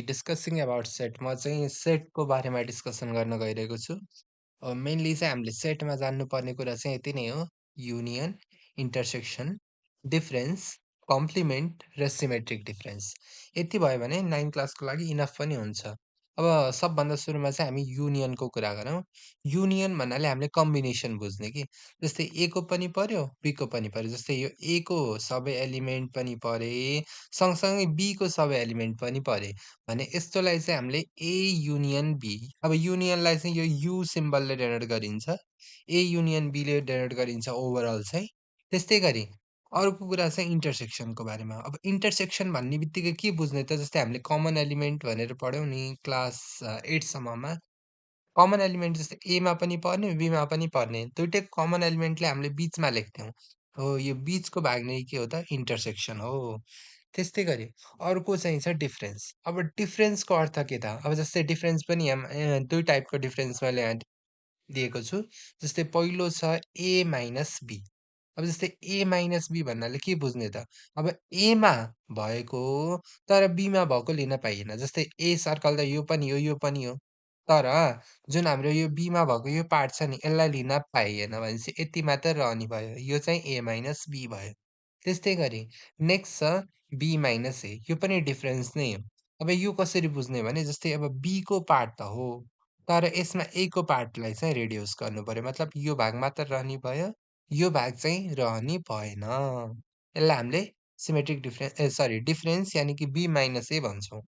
Discussing about set म चाहिँ सेटको बारेमा डिस्कसन गर्न गइरहेको छु। मेनली चाहिँ हामीले सेटमा जान्नुपर्ने कुरा चाहिँ यति नै हो। युनियन, इन्टरसेक्सन, डिफरेन्स, कम्प्लिमेन्ट र सिमेट्रिक डिफरेन्स। यति भयो भने 9 क्लासको लागि इनफ पनि हुन्छ। अब सबभन्दा सुरुमा चाहिँ हामी युनियनको कुरा गरौँ। युनियन भन्नाले हामीले कम्बिनेसन बुझ्ने कि। जस्तै ए को पनि पर्यो, बी को पनि पर्यो। जस्तै यो ए को सबै एलिमेन्ट पनि परे, सँगसँगै बी को सबै एलिमेन्ट पनि परे। भने यस्तोलाई चाहिँ हामीले ए युनियन बी अब युनियनलाई चाहिँ यो यु सिम्बलले डेनोट गरिन्छ। ए युनियन बीले डेनोट गरिन्छ ओभरअल चाहिँ। त्यस्तै गरी अर्को कुरा चाहिँ इन्टरसेक्सनको बारेमा। अब इन्टरसेक्सन भन्ने बित्तिकै के बुझ्ने त जस्तै हामीले कमन एलिमेन्ट भनेर पढ्यौँ नि क्लास 8 सम्ममा। कमन एलिमेन्ट जस्तै एमा पनि पर्ने, बीमा पनि पर्ने। दुइटै कमन एलिमेन्टले हामीले बीचमा लेख्थ्यौँ। हो यो बीचको भाग नै के हो त इन्टरसेक्सन हो। त्यस्तै गरी अर्को चाहिँ छ डिफरेन्स। अब डिफरेन्सको अर्थ के त? अब जस्तै डिफरेन्स पनि 2 टाइपको डिफरेन्स मैले यहाँ दिएको छु। जस्तै पहिलो छ ए माइनस बी। अब जस्तै ए माइनस बी भन्नाले के बुझ्ने त? अब एमा भएको तर बीमा भएको लिन पाइएन। जस्तै ए सर्कल त यो पनि हो। तर जुन हाम्रो यो बीमा भएको यो पार्ट छ नि यसलाई लिन पाइएन भनेपछि यति मात्र रहने भयो। यो चाहिँ ए माइनस बी भयो। त्यस्तै गरी नेक्स्ट छ बी माइनस ए यो पनि डिफरेन्स नै हो। अब यो कसरी बुझ्ने भने जस्तै अब बी को पार्ट त हो, तर यसमा ए को पार्टलाई चाहिँ रिड्युस गर्नुपर्यो। मतलब यो भाग मात्र रहने भयो, यो भाग चाहिँ रहने भएन। यसलाई हामीले सिमेट्रिक डिफरेन्स यानि कि बी माइनस ए भन्छौँ।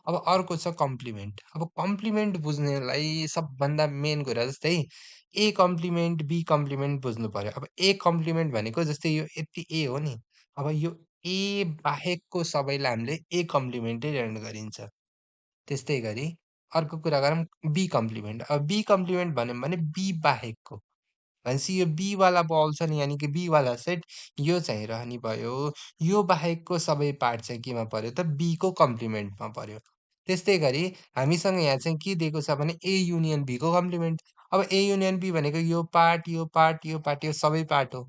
अब अर्को छ कम्प्लिमेन्ट। अब कम्प्लिमेन्ट बुझ्नेलाई सबभन्दा मेन कुरा जस्तै ए कम्प्लिमेन्ट, बी कम्प्लिमेन्ट बुझ्नुपर्यो। अब ए कम्प्लिमेन्ट भनेको जस्तै यो यति ए हो नि, अब यो ए बाहेकको सबैलाई हामीले ए कम्प्लिमेन्टै ग्रहण गरिन्छ। त्यस्तै गरी अर्को कुरा गरौँ बी कम्प्लिमेन्ट। अब बी कम्प्लिमेन्ट भन्यौँ भने बी बाहेकको। भनेपछि यो बी वाला बल छ नि यानि कि बी वाला सेट यो चाहिँ रहने भयो। यो बाहेकको सबै पार्ट चाहिँ केमा पर्यो त बी को कम्प्लिमेन्टमा पर्यो। त्यस्तै गरी हामीसँग यहाँ चाहिँ के दिएको छ भने ए युनियन बी को कम्प्लिमेन्ट। अब ए युनियन बी भनेको यो पार्ट, यो पार्ट, यो पार्ट, यो सबै पार्ट हो।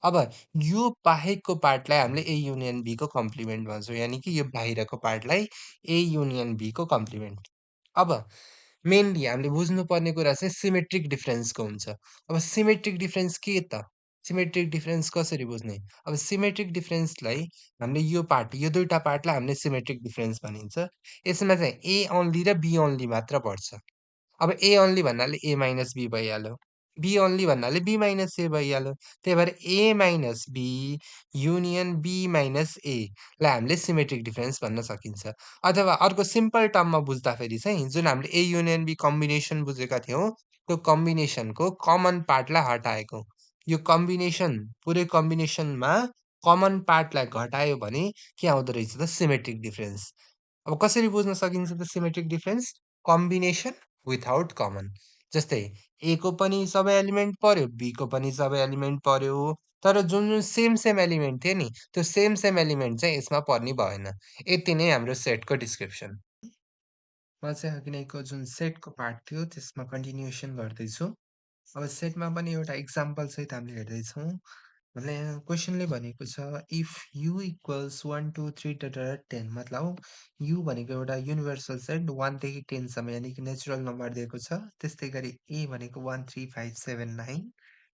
अब यो बाहेकको पार्टलाई हामीले ए युनियन बी को कम्प्लिमेन्ट भन्छौँ। यानि कि यो बाहिरको पार्टलाई ए युनियन बी को कम्प्लिमेन्ट। अब मेनली हामीले बुझ्नुपर्ने कुरा चाहिँ सिमेट्रिक डिफरेन्सको हुन्छ। अब सिमेट्रिक डिफरेन्स के त? सिमेट्रिक डिफरेन्स कसरी बुझ्ने? अब सिमेट्रिक डिफरेन्सलाई हामीले यो पार्ट यो 2टा पार्टलाई हामीले सिमेट्रिक डिफरेन्स भनिन्छ। यसमा चाहिँ ए ओन्ली र बी ओन्ली मात्र पर्छ। अब ए ओन्ली भन्नाले ए माइनस बी भइहाल्यो। बी ओन्ली भन्नाले बी माइनस ए भइहाल्यो। त्यही भएर A minus B union B minus A लाई हामीले सिमेट्रिक डिफरेन्स भन्न सकिन्छ। अथवा अर्को सिम्पल टर्ममा बुझ्दाखेरि चाहिँ जुन हामीले ए युनियन बी कम्बिनेसन बुझेका थियौँ, त्यो कम्बिनेसनको कमन पार्टलाई हटाएको। यो कम्बिनेसन पुरै कम्बिनेसनमा कमन पार्टलाई घटायो भने के आउँदो रहेछ त सिमेट्रिक डिफरेन्स। अब कसरी बुझ्न सकिन्छ त symmetric difference? Combination without common. जस्तै ए को पनि सबै एलिमेन्ट पर्यो, बी को पनि सबै एलिमेन्ट पर्यो। तर जुन सेम एलिमेन्ट थियो नि, त्यो सेम एलिमेन्ट चाहिँ यसमा पर्ने भएन। यति नै हाम्रो सेटको डिस्क्रिप्सन। म चाहिँ अघिनैको जुन सेटको पार्ट थियो त्यसमा कन्टिन्युएसन गर्दैछु। अब सेटमा पनि एउटा इक्जाम्पल सहित हामीले हेर्दैछौँ। हामीलाई यहाँ क्वेसनले भनेको छ इफ यु इक्वल्स 1 2 3 10 मतलब यु भनेको एउटा युनिभर्सल सेट 1 देखि 10 सम्म यानि कि नेचुरल नम्बर दिएको छ। त्यस्तै गरी ए भनेको 1 3 5 7 9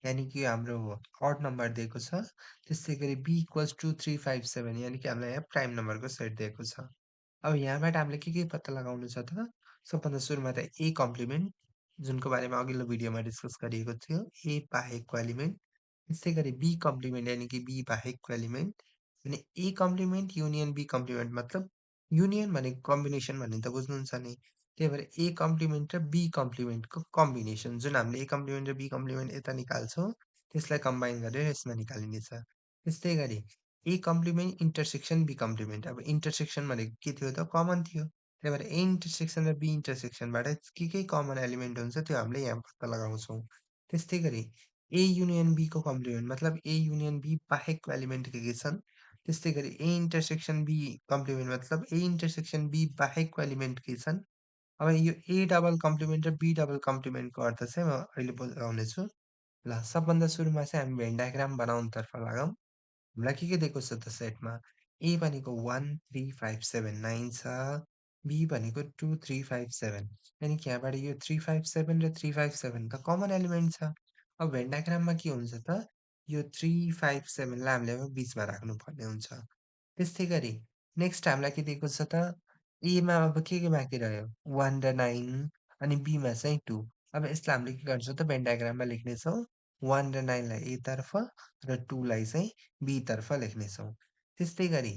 यानि कि हाम्रो अड नम्बर दिएको छ। त्यस्तै गरी बी इक्वल्स 2 3 5 7 यानि कि हामीलाई यहाँ प्राइम नम्बरको सेट दिएको छ। अब यहाँबाट हामीले के पत्ता लगाउनु छ त? सबभन्दा सुरुमा त ए कम्प्लिमेन्ट जुनको बारेमा अघिल्लो भिडियोमा डिस्कस गरिएको थियो। ए बाहेकको एलिमेन्ट। त्यसै गरी बी कम्प्लिमेन्ट यानि कि बी बाहेकको एलिमेन्ट अनि ए कम्प्लिमेन्ट युनियन बी कम्प्लिमेन्ट मतलब युनियन भनेको कम्बिनेसन भन्ने त बुझ्नुहुन्छ नि। त्यही भएर ए कम्प्लिमेन्ट र बी कम्प्लिमेन्टको कम्बिनेसन जुन हामीले ए कम्प्लिमेन्ट र बी कम्प्लिमेन्ट यता निकाल्छौँ, त्यसलाई कम्बाइन गरेर यसमा निकालिनेछ। त्यस्तै गरी ए कम्प्लिमेन्ट इन्टरसेक्सन बी कम्प्लिमेन्ट। अब इन्टरसेक्सन भनेको के थियो त? कमन थियो। त्यही भएर ए इन्टरसेक्सन र बी इन्टरसेक्सनबाट के कमन एलिमेन्ट हुन्छ त्यो हामीले यहाँ पत्ता लगाउँछौँ। त्यस्तै गरी ए युनियन बी को कम्प्लिमेन्ट मतलब ए युनियन बी बाहेकको एलिमेन्ट के छन्? त्यस्तै गरी ए इन्टरसेक्सन बी कम्प्लिमेन्ट मतलब ए इन्टरसेक्सन बी बाहेकको एलिमेन्ट के छन्? अब यो ए डबल कम्प्लिमेन्ट र बी डबल कम्प्लिमेन्टको अर्थ चाहिँ म अहिले बुझाउनेछु। ल सबभन्दा सुरुमा चाहिँ हामी भेन डायग्राम बनाउनुतर्फ लागौँ। हामीलाई के दिएको छ त सेटमा? ए भनेको 1 3 5 7 9 छ। बी भनेको 2 3 5 7 अनि यहाँबाट यो 3 5 7 र 3 5 7 त कमन एलिमेन्ट छ। अब भेन डायग्राममा के हुन्छ त यो 3 5 7 लाई हामीले अब बिचमा राख्नुपर्ने हुन्छ। त्यस्तै गरी नेक्स्ट हामीलाई के दिएको छ त एमा अब के बाँकी रह्यो 1 र 9 अनि बीमा चाहिँ 2। अब यसलाई हामीले के गर्छौँ त भेन डायग्राममा लेख्नेछौँ 1 र 9 लाई ए तर्फ र 2 लाई चाहिँ बी तर्फ लेख्नेछौँ। त्यस्तै गरी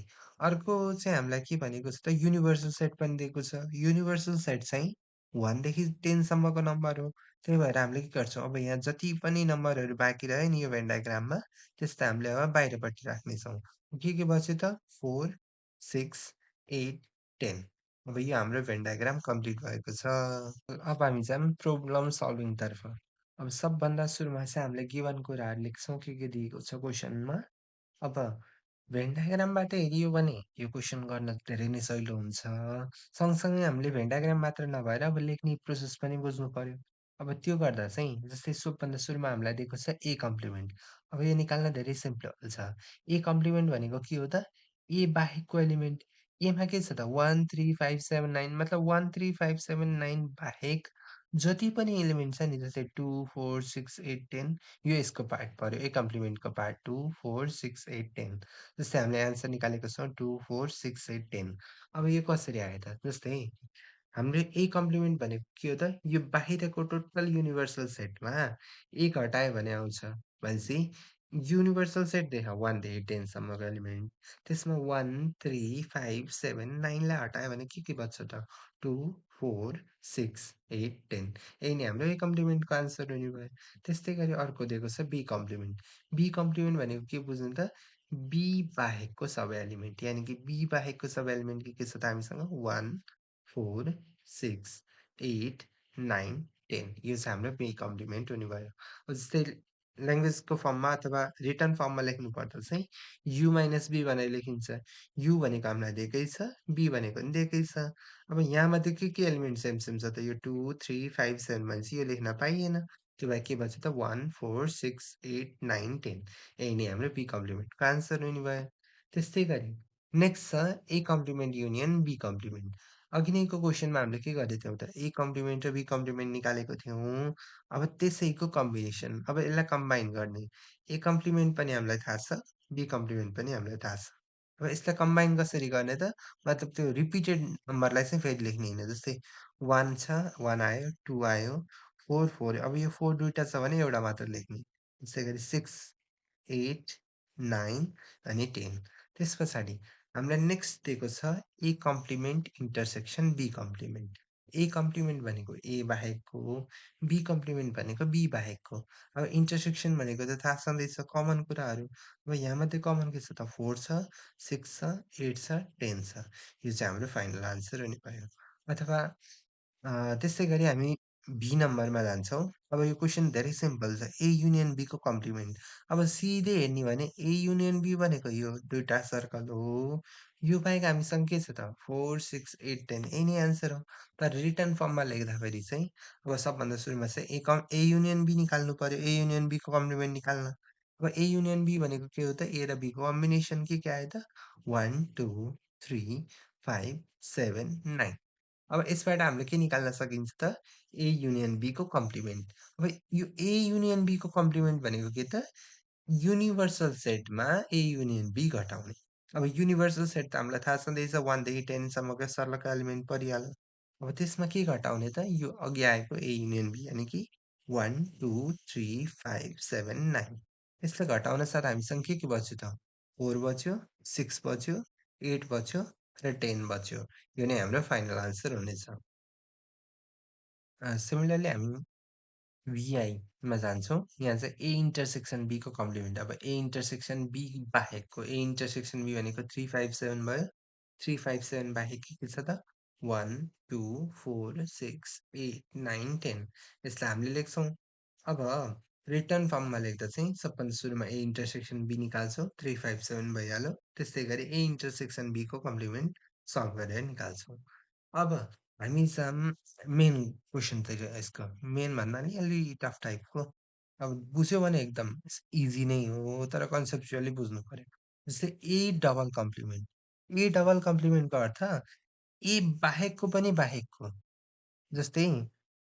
अर्को चाहिँ हामीलाई के भनेको छ त युनिभर्सल सेट पनि दिएको छ। युनिभर्सल सेट चाहिँ 1 देखि 10 सम्मको नम्बर हो। त्यही भएर हामीले के गर्छौँ अब यहाँ जति पनि नम्बरहरू बाँकी रह्यो नि यो भेन डायग्राममा त्यसलाई हामीले अब बाहिरपट्टि राख्नेछौँ। के बच्यो त 4 6 8 10। अब यो हाम्रो भेन डायग्राम कम्प्लिट भएको छ। अब हामी जाऊँ प्रोब्लम सल्भिङ तर्फ। अब सबभन्दा सुरुमा चाहिँ हामीले गिभन कुराहरू लेख्छौँ के दिएको छ क्वेसनमा। अब भेन डायग्रामबाट हेरियो भने यो क्वेसन गर्न धेरै नै सजिलो हुन्छ। सँगसँगै हामीले भेन डायग्राम मात्र नभएर अब लेख्ने प्रोसेस पनि बुझ्नु पर्यो। अब त्यो गर्दा चाहिँ जस्तै सबभन्दा सुरुमा हामीलाई दिएको छ ए कम्प्लिमेन्ट। अब यो निकाल्न धेरै सिम्पल छ। ए कम्प्लिमेन्ट भनेको के हो त? ए बाहेकको एलिमेन्ट। एमा के छ त 1 3 5 7 9 मतलब 1 3 5 7 9 बाहेक जति पनि एलिमेन्ट छ नि जस्तै 2 4 6 8 10 यो यसको पार्ट पर्यो। ए कम्प्लिमेन्टको पार्ट 2 4 6 8 10 जस्तै हामीले एन्सर निकालेको छौँ 2 4 6 8 10। अब यो कसरी आयो त? जस्तै हाम्रो ए कम्प्लिमेन्ट भनेको के हो त? यो बाहिरको टोटल युनिभर्सल सेटमा ए घटायो भने आउँछ। भनेपछि युनिभर्सल सेट देखा 1 देखि 10 सम्मको एलिमेन्ट। त्यसमा 1 3 5 7 9 लाई हटायो भने के बच्छ त? 2 4 6 8 10 यही नै हाम्रो ए कम्प्लिमेन्टको आन्सर हुने भयो। त्यस्तै गरी अर्को दिएको छ बी कम्प्लिमेन्ट। बी कम्प्लिमेन्ट भनेको के बुझ्नु त? बी बाहेकको सबै एलिमेन्ट यानि कि बी बाहेकको सबै एलिमेन्ट के छ त हामीसँग 1 4 6 8 9 10 यो चाहिँ हाम्रो बी कम्प्लिमेन्ट हुने भयो। जस्तै ल्याङ्ग्वेजको फर्ममा अथवा रिटन फर्ममा लेख्नु पर्दा चाहिँ यु माइनस बी भनेर लेखिन्छ। यु भनेको हामीलाई दिएकै छ, बी भनेको पनि दिएकै छ। अब यहाँमध्ये के एलिमेन्ट सेम सेम छ त यो 2 3 5 7 भनेपछि यो लेख्न पाइएन। त्यो भए के बच्यो त 1 4 6 8 9 10 यही नै हाम्रो बी कम्प्लिमेन्टको आन्सर हुने भयो। त्यस्तै गरी नेक्स्ट छ A complement union be complement. अघि नैको क्वेसनमा हामीले के गरेको थियौँ त ए कम्प्लिमेन्ट र बी कम्प्लिमेन्ट निकालेको थियौँ। अब त्यसैको कम्बिनेसन अब यसलाई कम्बाइन गर्ने। ए कम्प्लिमेन्ट पनि हामीलाई थाहा छ, बी कम्प्लिमेन्ट पनि हामीलाई थाहा छ। अब यसलाई कम्बाइन कसरी गर्ने त? मतलब त्यो रिपिटेड नम्बरलाई चाहिँ फेरि लेख्ने होइन। जस्तै 1 छ 1 आयो, 2 आयो, 4 4 अब यो 4 दुईटा छ भने एउटा मात्र लेख्ने। त्यसै गरी 6 8 9 अनि 10 त्यस पछाडि हामीलाई नेक्स्ट दिएको छ A complement intersection B complement. A complement भनेको ए बाहेकको हो, बी कम्प्लिमेन्ट भनेको बी बाहेकको। अब इन्टरसेक्सन भनेको त थाहा छँदैछ कमन कुराहरू। अब यहाँमध्ये कमन के छ त 4 छ, 6 छ, 8 छ, 10 छ। यो चाहिँ हाम्रो फाइनल आन्सर हुने भयो। अथवा त्यस्तै गरी हामी बी नम्बरमा जान्छौँ। अब यो क्वेसन धेरै सिम्पल छ। ए युनियन बीको कम्प्लिमेन्ट। अब सिधै हेर्ने भने ए युनियन बी भनेको यो दुईटा सर्कल हो। यो बाहेक हामीसँग के छ त 4 6 8 10 यही नै एन्सर हो। तर रिटन फर्ममा लेख्दाखेरि चाहिँ अब सबभन्दा सुरुमा चाहिँ ए युनियन बी निकाल्नु पर्यो। ए युनियन बीको कम्प्लिमेन्ट निकाल्न। अब ए युनियन बी भनेको के हो त? ए र बीको कम्बिनेसन के आयो त? 1 2 3 5 7 9 अब यसबाट हामीले के निकाल्न सकिन्छ त? ए युनियन बीको कम्प्लिमेन्ट। अब यो ए युनियन बीको कम्प्लिमेन्ट भनेको के त? युनिभर्सल सेटमा ए युनियन बी घटाउने। अब युनिभर्सल सेट त हामीलाई थाहा छँदैछ 1 देखि 10 सम्मको सर्लक एलिमेन्ट परिहाल्यो। अब त्यसमा के घटाउने त? यो अघि आएको ए युनियन बी यानि कि 1 2 3 5 7 9 यसलाई घटाउन साथ हामीसँग के बच्यो त? 4 बच्यो, 6 बच्यो, 8 बच्यो र 10 बच्यो। यो नै हाम्रो फाइनल आन्सर हुनेछ। सिमिलरली हामी VI मा जान्छौँ। यहाँ चाहिँ ए इन्टरसेक्सन बीको कम्प्लिमेन्ट। अब ए इन्टरसेक्सन बी बाहेकको ए इन्टरसेक्सन बी भनेको 3 5 7 भयो। 3 5 7 बाहेक के छ त? 1 2 4 6 8 9 10 यसलाई हामीले लेख्छौँ। अब रिटर्न फर्ममा लेख्दा चाहिँ सबभन्दा सुरुमा ए इन्टरसेक्सन बी निकाल्छौँ 3 5 7 भइहाल्यो। त्यस्तै गरी ए इन्टरसेक्सन बीको कम्प्लिमेन्ट सल्भ गरेर निकाल्छौँ। अब हामी जाऊँ मेन क्वेसनतिर यसको। मेन भन्दा नि अलि टफ टाइपको। अब बुझ्यो भने एकदम इजी नै हो तर कन्सेप्चुअली बुझ्नु पर्यो। जस्तै A double complement. A double कम्प्लिमेन्टको अर्थ ए बाहेकको पनि बाहेकको। जस्तै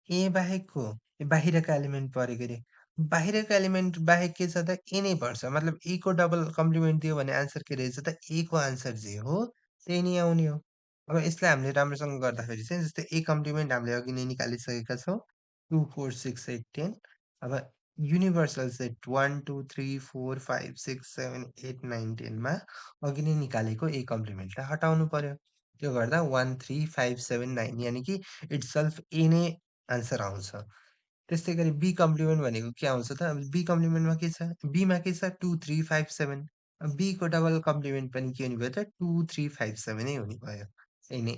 ए बाहेकको बाहिरका एलिमेन्ट परेको रे। बाहिरको एलिमेन्ट बाहेक के छ त ए नै पर्छ। मतलब ए को डबल कम्प्लिमेन्ट दियो भने आन्सर के रहेछ त ए को आन्सर जे हो त्यही नै आउने हो। अब यसलाई हामीले राम्रोसँग गर्दाखेरि चाहिँ जस्तै ए कम्प्लिमेन्ट हामीले अघि नै निकालिसकेका छौँ। 2, 4, 6, 8, 10 अब युनिभर्सल सेट 1, 2, 3, 4, 5, 6, 7, 8, 9, 10 मा अघि नै निकालेको ए कम्प्लिमेन्टलाई हटाउनु पर्यो। त्यो गर्दा 1, 3, 5, 7, 9 यानि कि इट्सल्फ ए नै आन्सर आउँछ। त्यस्तै गरी बी कम्प्लिमेन्ट भनेको के आउँछ त? अब बी कम्प्लिमेन्टमा के छ? बीमा के छ? 2, 3, 5, 7 अब बी को डबल कम्प्लिमेन्ट पनि के हुने भयो त? 2, 3, 5, 7 नै हुने भयो। यही नै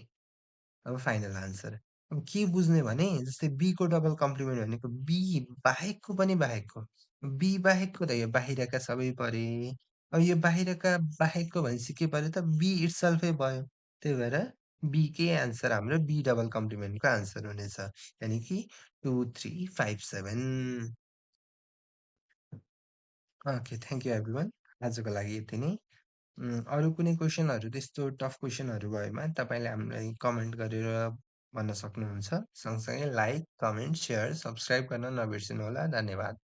अब फाइनल आन्सर। अब के बुझ्ने भने जस्तै बी को डबल कम्प्लिमेन्ट भनेको बी बाहेकको पनि बाहेकको। बी बाहेकको त यो बाहिरका सबै परे। अब यो बाहिरका बाहेकको भनेपछि के पर्यो त? बी इट्सल्फै भयो। त्यही भएर बी कै आन्सर हाम्रो बी डबल कम्प्लिमेन्टको आन्सर हुनेछ। यानि कि 2, 3, 5, 7 ओके, थ्याङ्क यू एभ्रिवान। आजको लागि यति नै। अरू कुनै क्वेसनहरू त्यस्तो टफ क्वेसनहरू भएमा तपाईँले हामीलाई कमेन्ट गरेर भन्न सक्नुहुन्छ। सँगसँगै लाइक, कमेन्ट, सेयर, सब्सक्राइब गर्न नबिर्सनुहोला। धन्यवाद।